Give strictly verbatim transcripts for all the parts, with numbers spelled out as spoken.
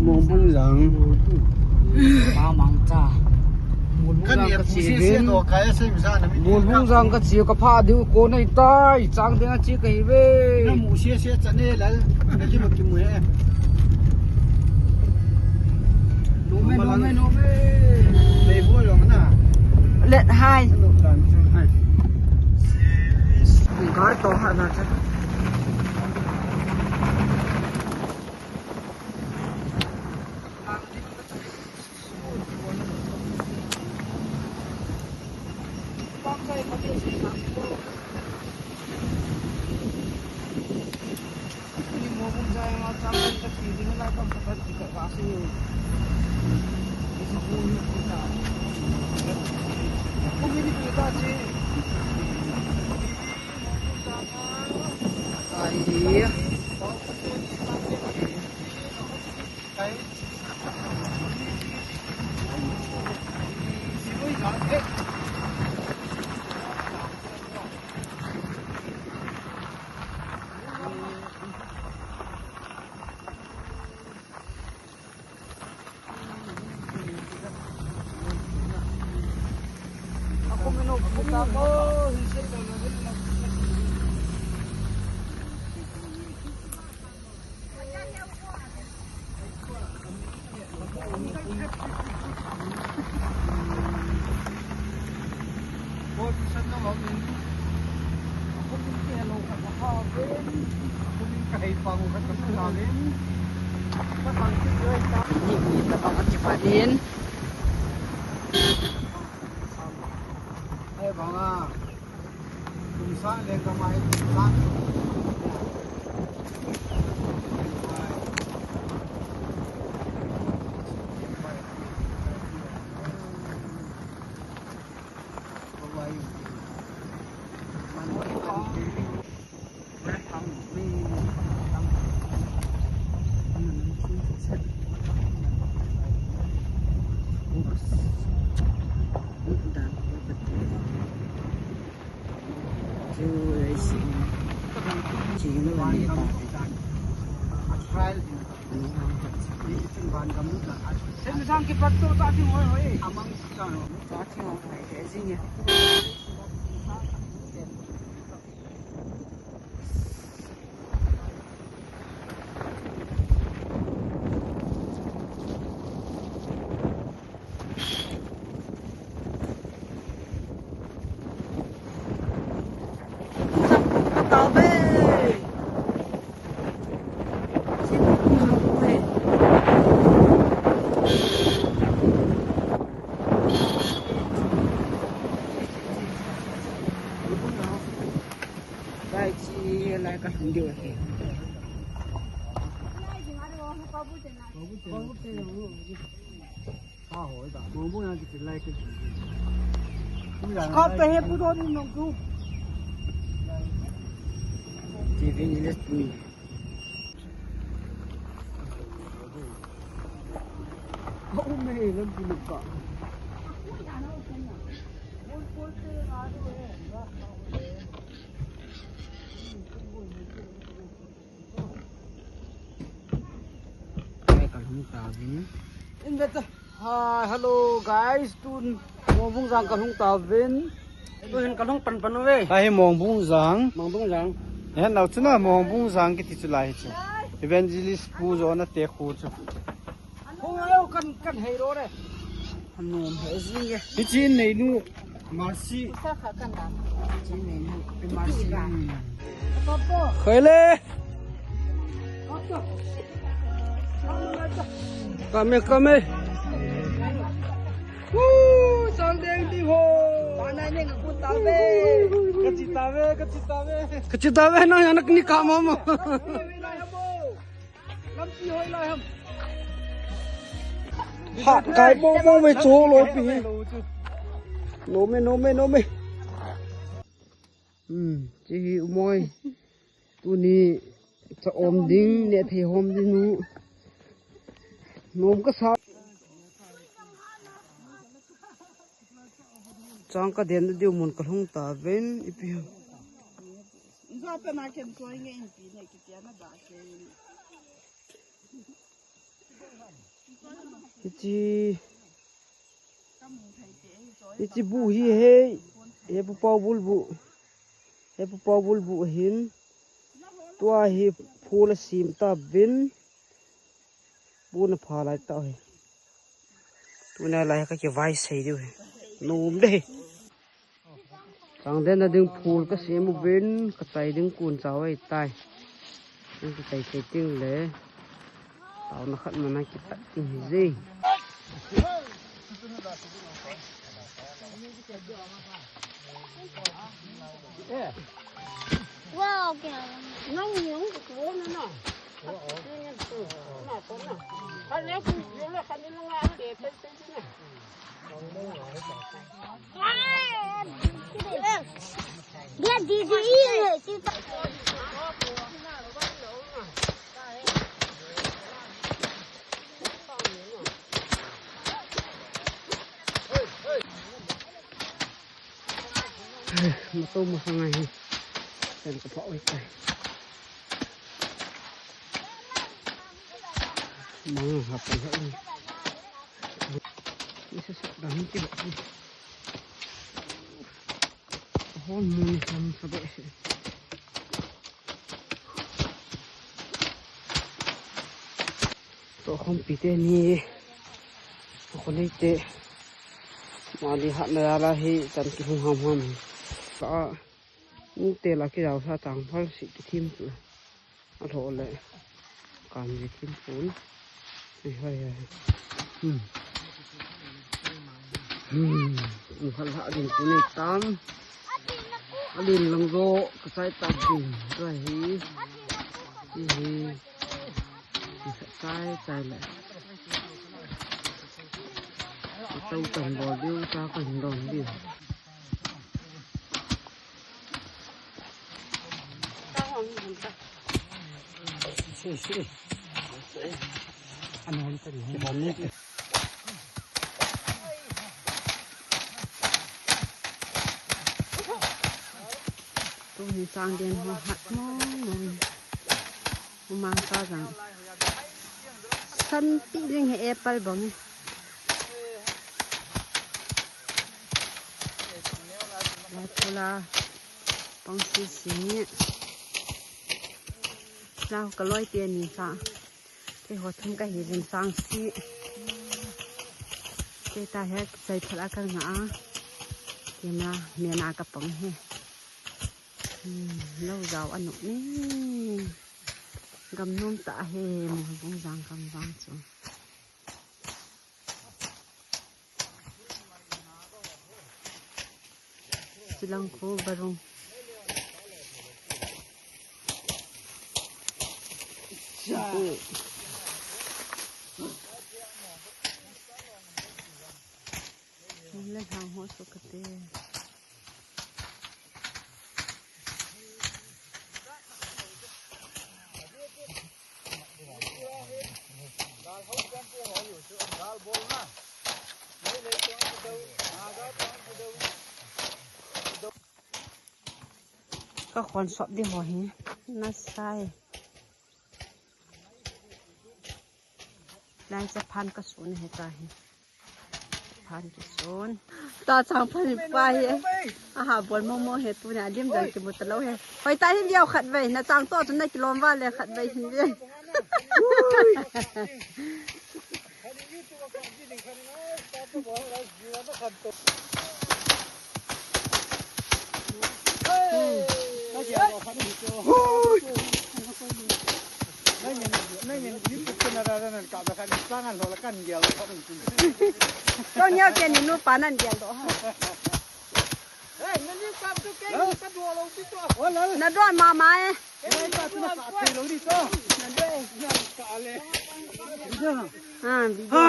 Mongbung jang. Mamang cha. Mongbung jang ka che vin. Mongbung jang ka che ka pha diu ko nei tai. Chang ding a che ka hi ve. Na mu sia sia cha ne lal. Na ki ma ki mu he. Nome, nome, nome. Nei bo jong na. Let hai. Gar to ha na cha. Ai. Lai chi lai ka hung diu ahi. Kap ta he pu do ni nong ku. Ti vin ni le tu. Ko me lam pu ka. Kalhung tauvin. In the, hi, hello guys, tun Mongbung jang kalhung tauvin. Tuhin kalhung pan pan uve. Tahi Mongbung jang. Mongbung jang. He nau chuna Mongbung jang kiti chu lai chu. Evangelist pu jo na te khu chu. Hung ayo kan, kan hei ro re. Anom he jing e. Hichi in neinu Mercy. Usa kha kan da. Hichi in neinu Mercy. Khoi le. Kame, kame. Woo, sang deng di ho. Bana ne ngaku tave. Kachi tave, kachi tave. Kachi tave, nang anak ni kama mo. Ha, kai bong bong me chu loi pi hi. Nom e, nom e, nom e. Hmm, chi hi u moi. Tuni cha om ding, neh thei hom ding u. Nom kasa. Chang kaden diu mun kalhung tauvin, ipi. Zo pe na ken koi nge inpi ne kitia na ba ke. Hiche, hiche bu hi he, he pu pau bul bu, he pu pau bul bu hin, tua hi phul a sim ta vin, bu na pha lai ta hi. Tuna lai ka kivai sei diu hi. Nom de. Chang den na ding phul ka sem uvin, ka chai ding kun chau ai tai. Ka chai chai ting le. Tau na khat mana kipat ting hi je. Wow, kìa. Nang yung kukuha na na. Mato ma khangai hi. Sen ka pa oi kai. Mang ha pa ha. Ni sa sa dam ki ba. Hon mun ham sa ba. Tohkhompi teni, khonei te, mali hatna jal a hi chan kihung hamham. Ka, nute la kijao sa changphal si kithim chu. Alho le, kan ji thim pun. Hei, hei, hei. Hmm. Hmm. Ungkhat lah ding kunei tam. Alin lang jo, ka chai ta ding. Ka hi. Hi hi. Ka chai, chai le. Ka tau tan bol diu, ta kan don diu. Tuni chang den ho hat mong mong. Mumang sa jang. San ti jing he apple bang. Lai pula. Pang sisi. Lau ka loi te ni sa. Keiho thum ka hi jin sang si. Kei ta he chai phala ka nga a. Kei na me na ka pang he. Hmm, lau jao anu ni. Gam nom ta he, mo bung jang gam jang chu. Chilang khu barung. Nung le hang ho su kate. Ka khon sop di ho hi. Na sai. Lai cha phan ka sun he ta hi. Phan ki sun. Ta chang phan pa hi. Aha, bol mo mo he tu na lim jang ki mu ta lo he. Hoi ta hin viau khat vei. Na chang to tu na kilom va le khat vei hin ve. Kau niau kia ni nu pa nan dia do ha. Na do mama e. Na do. Ah, video.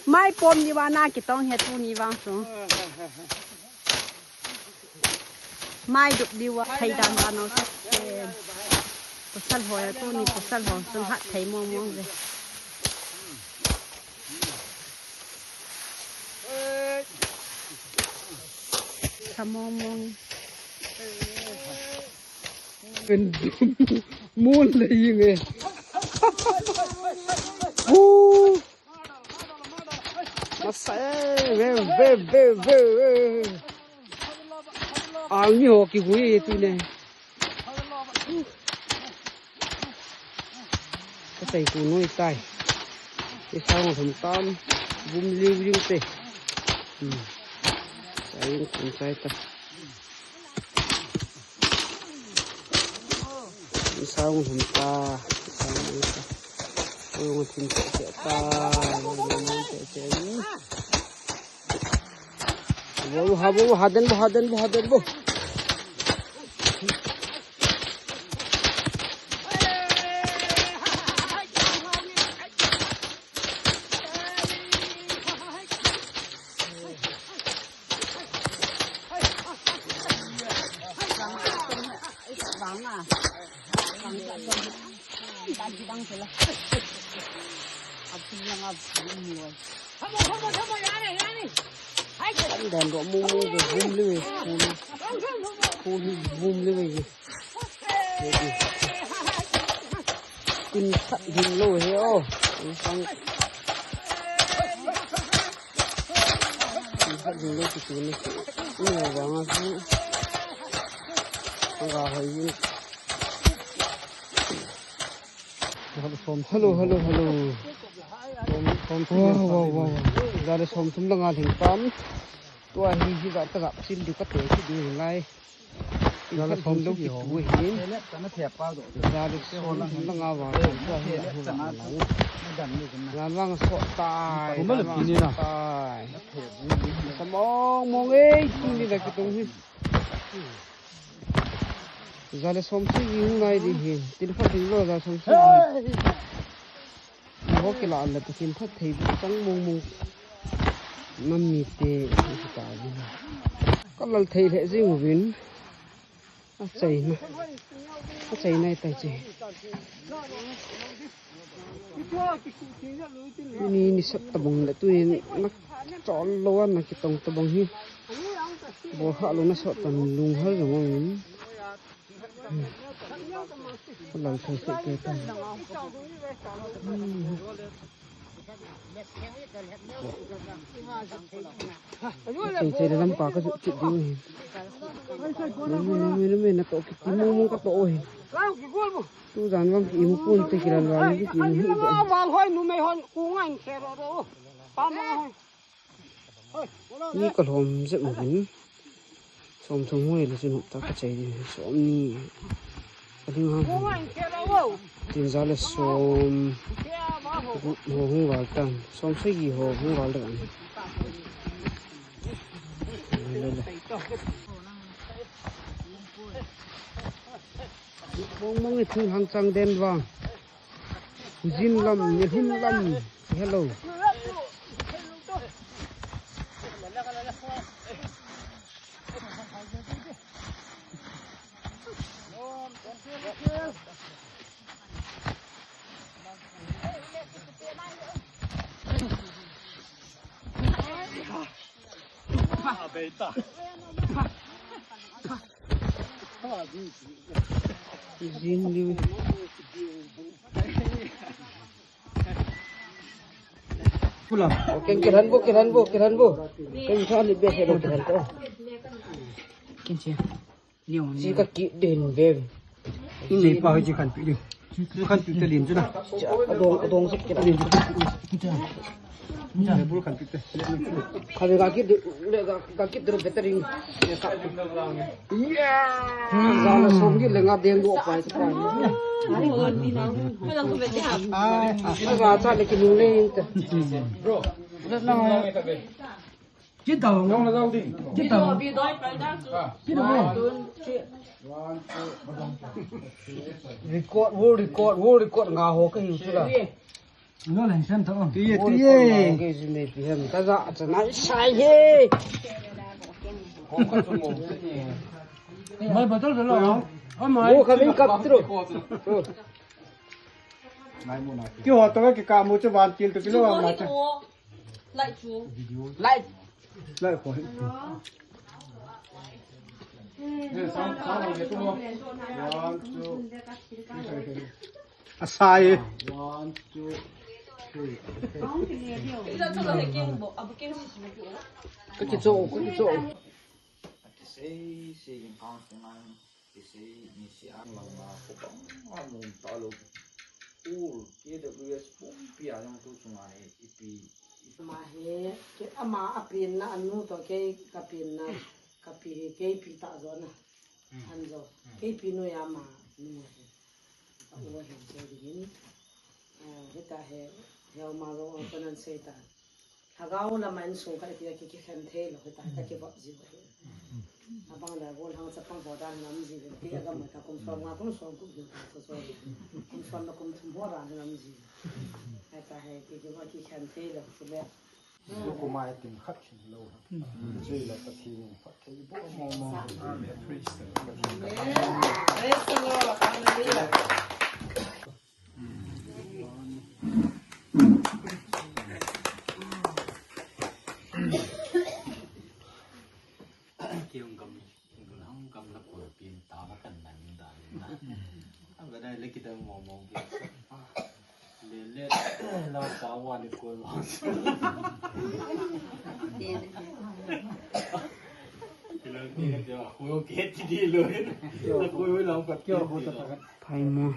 Mai pom ni vana kitong he tu ni vang su. Mai dup diu a, thei dan dan o. Pasal ho ya tu ni, pasal ho sun hat thei mong mong ve. Sa mong mong. Mun le ying e. Uh. Masa e, ve, ve, ve, ve. Ang ni ho kigui e tuni. Ka chai ku noi tai. Isang thum tam. Bum liu liu te. Hmm. Chai ku chai ta. Isang thum ta. Isang thum ta. Oi, ong thim che che ta. Oi, ong thim che che. Bo, ha, bo, ha den bo, ha den bo, ha den bo. Dan ro mu mu de bum le, bum, bum bum le. Tin khat hin lo he o. Tin khat hin lo ti tu ni. Ni vang a su. Nga hoi yin. Hello, hello, hello. Wow, wow, wow. Jale som thum langa lhing tam. Tua hi hi ga ta ga sil di ka te ki di lai. Jale som thum ki tu hin. Jale som thum langa wa tua hi ga hu la. Jale lang so tai. Samong mong ei tu ni la ki tu hi. Jale som si gi hung nai di hin. Tin khat hin lo jale som si gi. Ni ho kila an la ta kin khat thei bu chang mong mong. Nam mi te ni ta di. Ka lal thei le jing uvin. A chai na. A chai nai tai che. Tuni ni sat tabang le tuni na chol lo na kitong tabang hi. Bol ha lo na sot tan lung hal jong in. Lal thei thei te tan. Chei chei le lampa ka jut kit diu hi. Numei, numei, numei, na toh kit ti mong mong ka toh hi. Tu jan vang ki imu pon te kilal vang ki imu hi de. Mal hoi numei hon ku ngan khe ro ro. Pa ma hoi. Ni ka lhom jep uvin. Som thum hoi le chun hop ta ka chai ding. Som ni. Ka ding ham. Tin jale som. Ho hung val tan. Som sagi ho hung val tan. Le, le. Mong mong e thing hang chang den vang. Jin lam, ni hum lam. Hello. Jin liu. Pula. Ken kiran bo, kiran bo, kiran bo. Ken tha ni be he bo kiran to. Ken che. Ni on. Si ka ki den be. In nei pa ho ji kan pi di. Kan pi te lin chu na. Adong, adong sik kiran. Lin chu kan pi di. Cha. Cha. Bul kan pi te. Ka ga ki de, le ga, ga ki de battery. Jale som gi le nga deng do pai sa pai. Ai, ai, ai, cha le ki nung le ta. Bro. Ki dao. Ki dao. Ki dao. Record, wo record, wo record nga ho ka hiu chu la. Lo len sem to. Ti ye, ti ye. Ke ji me pi hem ta ja cha nai sai he. Mai bottle lo. Amai. Wo kami kap tro. Ki ho to ki ka mu chu van til to kilo ma cha. Light chu. Light. Light ko. One, two, three. Asai. One, two, three. Ka kicho, ka kicho. Kisei, sei in kang se ngai. Kisei ni si ang lang na ko bang a mun ta lo. Ul, K W S pumpi a jong tu chunga hi, ipi, ipi. Ama hi, ke, ama a pen na anu to ke ka pen na, ka pi hi, ke pi ta jo na. An jo. Ke pi nu ya ma nu hi. Ka u hi ke di hin. Eh, hita he, he ma ro ko nan sei ta. Lhagao lama insung khat tia ki, kikhen thei lou, hita, hita kivop jiu ahi. Abang le, golhang chapang ho dan lam jiu, ti agam ta kum som nga, kum som kum du ta so so. Kum som le kum thum ho dan lam jiu. Hita he, ki, ki, kikhen thei lou, kile. Kum a tin khat khin lou. Jui la Pathen in phatthei boh mo mo. Amen. Praise the Lord. Hallelujah. Kei hung gam, hung gam la koi pin ta ma kan nang da na. A ba dai le kita mo mo ke. Le le la pa wa ni ko wa. Kila ni ka ja ko ke ti di lo. La ko la ka ke ko ta. Pai mo.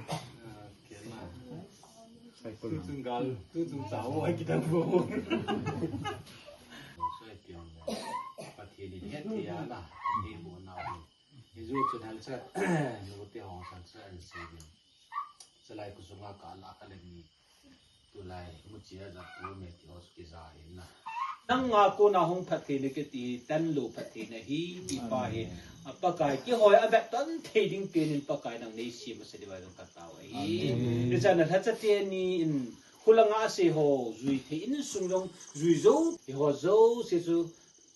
Tuchung gal, tuchung chao, ai kita bo. Soi piang. Pathen in het dia na, ni bo na. Ni ju chun hal cha, nu te hong san cha an si bin. Salai kusunga ka la ka le ni. Tulai, mu chia ja ku me ti os ki ja hin na. Nanga kona hung phatthei le kiti, tanlou phatthei nahi, ti pa hi. A Pakai, kihoi a vetton thei ding penin Pakai nang nei sem asa diu vin jong ka tao ahi. Amen. Hichan a lhacha teni in, khulanga ase ho, jui thei insung jong, jui jou, hi ho jouse chu,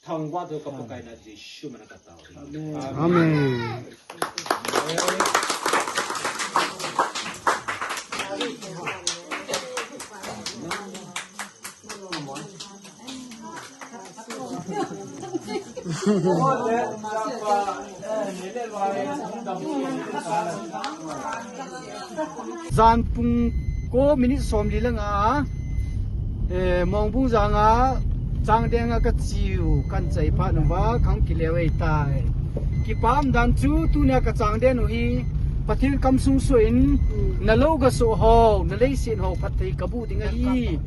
thangvah thei ka Pakai na Jesu min a ka tao ahi. Amen. Amen. Jan pung ko minute somli le nga, eh, Mongbung janga Changdeng a ka chiu, kan chai phat uva, kan kile ve tai. Kipah dan chu tunia ka Changdeng u hi, Pathen kamsung soh in, na lou ga soh ho, na leiset ho, phatthei ka bu ding ahi.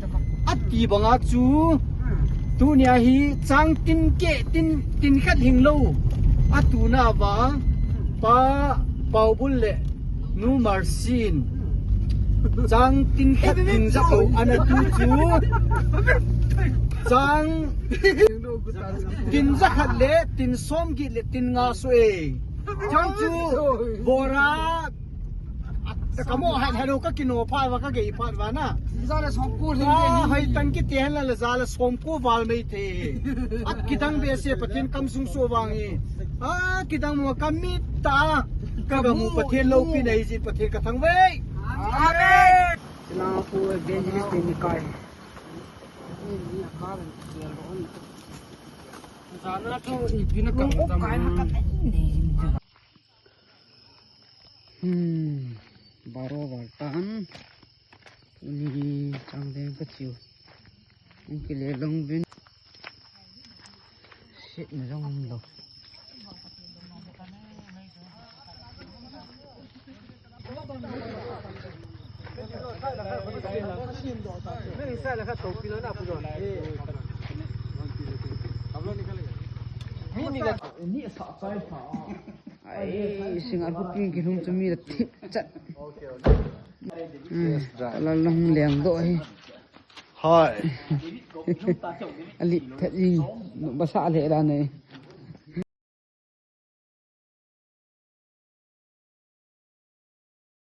Ati banga chu, tunia hi, chang tin ke, tin, tin khat hing lou. Atu na va, pa, Paubul le, Nu Marsin. Chang tin khat tin ja ko ana tu chu. Chang tin ja khat le tin som get le tin nga soh e. Chang chu bora. Ta ka mo han halo ka kino pha va ka gei pha va na. Za le som ko le. Hai tan ki te han la za le som ko val mei the. At kidang behseh Pathen kamsung soh vang hi. A, kidang mo ka mit ta. Ka ga mu Pathen loupina hi jin Pathen ka thangvah e. Amen. China pu evangelist ni kai. Jana thu ipi na kam tam. Hmm, baro val tan. Tuni Changdeng ka chiu. Hung kile long vin. Sit na jong um lou. Ai, singa hu ping kilhum chu mi la thip chat. Hmm, la long leng doh hi. Hoi. Ali that i, basa le la nei.